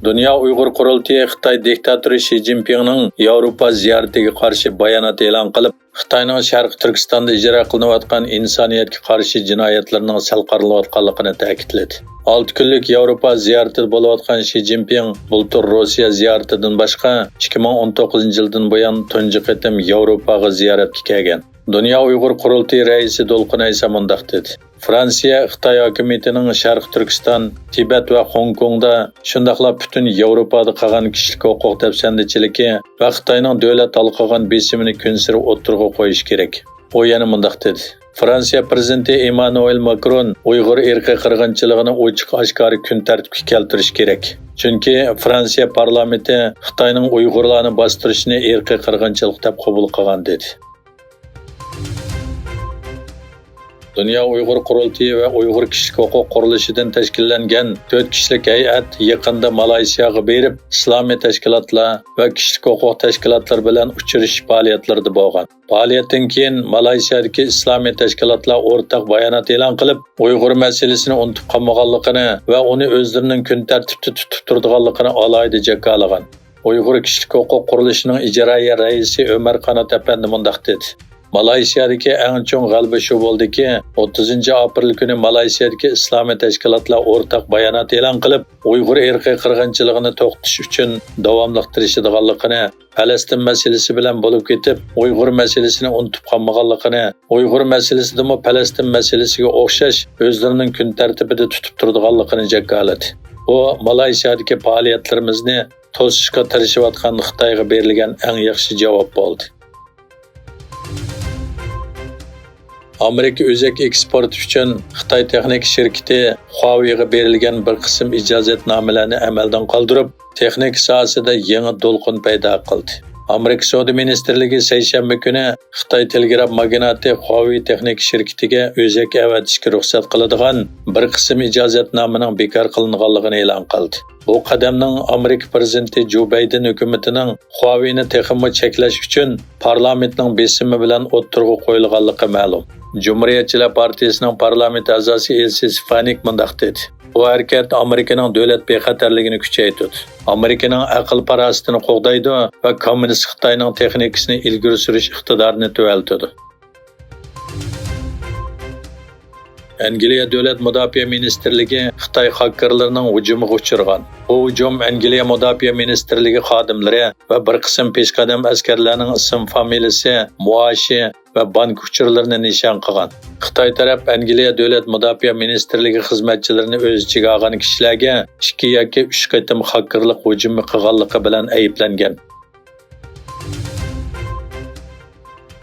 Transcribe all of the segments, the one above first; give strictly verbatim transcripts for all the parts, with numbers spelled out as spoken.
دۇنيا ئۇيغۇر قۇرۇلتىيى خىتاي دىكتاتورى شى جىنپىڭنىڭ ياۋروپا زىيارىتىگە قارشى بايانات ئېلان قىلىپ، خىتاينىڭ شەرقىي تۈركىستاندا ئىجرا قىلىنىۋاتقان ئىنسانىيەتكە قارشى جىنايەتلىرىنىڭ سەل قارىلىۋاتقانلىقىنى تەكىتلىدى. ئالتە كۈنلۈك ياۋروپا زىيارىتىدە بولۇۋاتقان شى جىنپىڭ بۇلتۇر روسىيە زىيارىتىدىن باشقا، ئىككى مىڭ ئون توققۇزىنچى يىلدىن بۇيان تۇنجى قېتىم ياۋروپاغا زىيارەتكە كەلگەن. دۇنيا ئۇيغۇر قۇرۇلتىيى رەئىسى دولقۇن ئەيسا مۇنداق دېدى: فرانسىيە خىتاي ھاكىمىيىتىنىڭ شەرقىي تۈركىستان، تىبەت ۋە خوڭكوڭدا، شۇنداقلا پۈتۈن ياۋروپادا قىلغان كىشىلىك ھوقۇق دەپسەندىچىلىكى ۋە خىتاينىڭ دۆلەت ھالقىغان بېسىمىنى كۈنسېرى ئوتتۇرىغا قويۇشى كېرەك. ئۇ يەنە مۇنداق دېدى: فرانسىيە پىرېزىدېنتى ئېممانۇئېل ماكرون ئۇيغۇر ئىرقىي قىرغىنچىلىقىنى ئوچۇق ئاشكارا كۈن تەرتىپكە كەلتۈرۈشى كېرەك. چۈنكى فرانسىيە پارلامېنتى خىتاينىڭ ئۇيغۇرلارنى باستۇرۇشىنى ئىرقىي قىرغىنچىلىق دەپ قوبۇل قىلغان، دېدى. دۇنيا ئۇيغۇر قۇرۇلتىيى ۋە ئۇيغۇر كىشىلىك ھوقۇق قۇرۇلۇشىدىن تەشكىللەنگەن تۆت كىشىلىك ھەيئەت يېقىندا مالايسىياغا بېرىپ، ئىسلامىي تەشكىلاتلار ۋە كىشىلىك ھوقۇق تەشكىلاتلىرى بىلەن ئۇچرىشىش پائالىيەتلىرىدە بولغان. پائالىيەتتىن كېيىن مالايسىيادىكى ئىسلامىي تەشكىلاتلار ئورتاق بايانات ئېلان قىلىپ، ئۇيغۇر مەسىلىسىنى ئۇنتۇپ قالمىغانلىقىنى ۋە ئۇنى ئۆزلىرىنىڭ كۈن تەرتىپتە تۇتۇپ تۇرىدىغانلىقىنى ئالاھىدە جاكارلىغان. ئۇيغۇر كىشىلىك ھوقۇق قۇرۇلۇشىنىڭ ئىجرائىيە رەئىسى ئۆمەر قانات ئەپەندى مۇنداق دېدى: مالايسىيادىكى ئەڭ چوڭ غەلىبە شۇ بولدىكى، ئوتتۇزىنچى ئاپرېل كۈنى مالايسىيادىكى ئىسلامىي تەشكىلاتلار ئورتاق بايانات ئېلان قىلىپ، ئۇيغۇر ئىرقىي قىرغىنچىلىقىنى توختىتىش ئۈچۈن داۋاملىق تىرىشىدىغانلىقىنى، پەلەستىن مەسىلىسى بىلەن بولۇپ كېتىپ، ئۇيغۇر مەسىلىسىنى ئۇنتۇپ قالمىغانلىقىنى، ئۇيغۇر مەسىلىسىدىمۇ پەلەستىن مەسىلىسىگە ئوخشاش ئۆزلىرىنىڭ كۈن تەرتىپىدە تۇتۇپ تۇرىدىغانلىقىنى جاكارلىدى. بۇ مالايسىيادىكى پائالىيەتلىرىمىزنى توسۇشقا تىرىشىۋاتقان خىتايغا بېرىلگەن ئەڭ ياخشى جاۋاب بولدى. ئامېرىكا ئۆزەك ئېكسپورتى ئۈچۈن خىتاي تېخنىكا شىركىتى خۇاۋېيغا بېرىلگەن بىر قىسىم ئىجازەتنامىلەرنى ئەمەلدىن قالدۇرۇپ، تېخنىكا ساھەسىدە يېڭى دولقۇن پەيدا قىلدى. ئامېرىكا سودا مىنىستىرلىكى سەيشەنبە كۈنى خىتاي تېلېگراف ماگناتى خۇاۋېي تېخنىكا شىركىتىگە ئۆزەك ئەۋەتىشكە رۇخسەت قىلىدىغان بىر قىسىم ئىجازەتنامىنىڭ بىكار قىلىنغانلىقىنى ئېلان قىلدى. بۇ قەدەمنىڭ ئامېرىكا پىرېزىدېنتى جو بايدېن ھۆكۈمىتىنىڭ خۇاۋېينى تېخىمۇ چەكلەش ئۈچۈن پارلامېنتنىڭ بېسىمى بىلەن ئوتتۇرىغا قويۇلغانلىقى مەلۇم. جۇمھۇرىيەتچىلەر پارتىيىسىنىڭ پارلامېنت ئەزاسى ئېلسى ستېفانىك مۇنداق دېدى: بۇ ھەرىكەت ئامېرىكىنىڭ دۆلەت بىخەتەرلىكىنى كۈچەيتىدۇ. ئامېرىكىنىڭ ئەقىل-پاراسىتىنى قوغدايدۇ ۋە كوممۇنىست خىتاينىڭ تېخنىكىسىنى ئىلگىرى سۈرۈش ئىقتىدارىنى تۆۋەنلىتىدۇ. ئەنگلىيە دۆلەت مۇداپىئە مىنىستىرلىكى خىتاي خاككېرلىرىنىڭ ھۇجۇمىغا ئۇچرىغان. بۇ ھۇجۇم ئەنگلىيە مۇداپىئە مىنىستىرلىكى خادىملىرى ۋە بىر قىسىم پېشقەدەم ئەسكەرلەرنىڭ ئىسىم-فامىلىسى، مۇئاشى ۋە بانكا ئۇچۇرلىرىنى نىشان قىلغان. خىتاي تەرەپ ئەنگلىيە دۆلەت مۇداپىئە مىنىستىرلىكى خىزمەتچىلىرىنى ئۆز ئىچىگە ئالغان كىشىلەرگە ئىككى ياكى ئۈچ قېتىم خاككېرلىق ھۇجۇمى قىلغانلىقى بىلەن ئەيىبلەنگەن.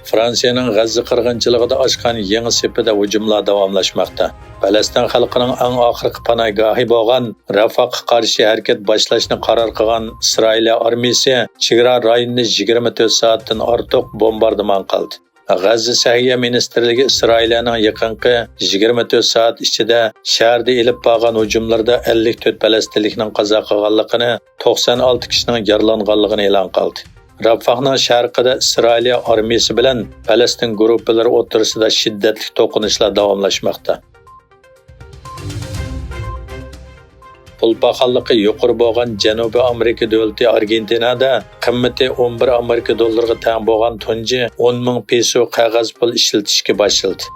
فرانسىيەنىڭ غەززە قىرغىنچىلىقىدا ئاچقان يېڭى سېپىدە ھۇجۇملار داۋاملاشماقتا. پەلەستىن خەلقىنىڭ ئەڭ ئاخىرقى پاناھگاھى بولغان رافاھقا قارشى ھەرىكەت باشلاشنى قارار قىلغان ئىسرائىلىيە ئارمىيىسى چېگرا رايونىنى يىگىرمە تۆت سائەتتىن ئارتۇق بومباردىمان قىلدى. غەززە سەھىيە مىنىستىرلىكى ئىسرائىلىيەنىڭ يېقىنقى يىگىرمە تۆت سائەت ئىچىدە شەھەردە ئېلىپ بارغان ھۇجۇملىرىدا ئەللىك تۆت پەلەستىنلىكنىڭ قازا قىلغانلىقىنى، توقسان ئالتە كىشىنىڭ يارىلانغانلىقىنى ئېلان قىلدى. رافاھنىڭ شەرقىدە ئىسرائىلىيە ئارمىيىسى بىلەن پەلەستىن گۇرۇپپىلىرى ئوتتۇرىسىدا شىددەتلىك توقۇنۇشلار داۋاملاشماقتا. پۇل پاخاللىقى يۇقىرى بولغان جەنۇبىي ئامېرىكا دۆلىتى ئارگېنتىنادا قىممىتى ئون بىر ئامېرىكا دوللىرىغا تەڭ بولغان تۇنجى ئون مىڭ پېسو قەغەز پۇل ئىشلىتىشكە باشلىدى.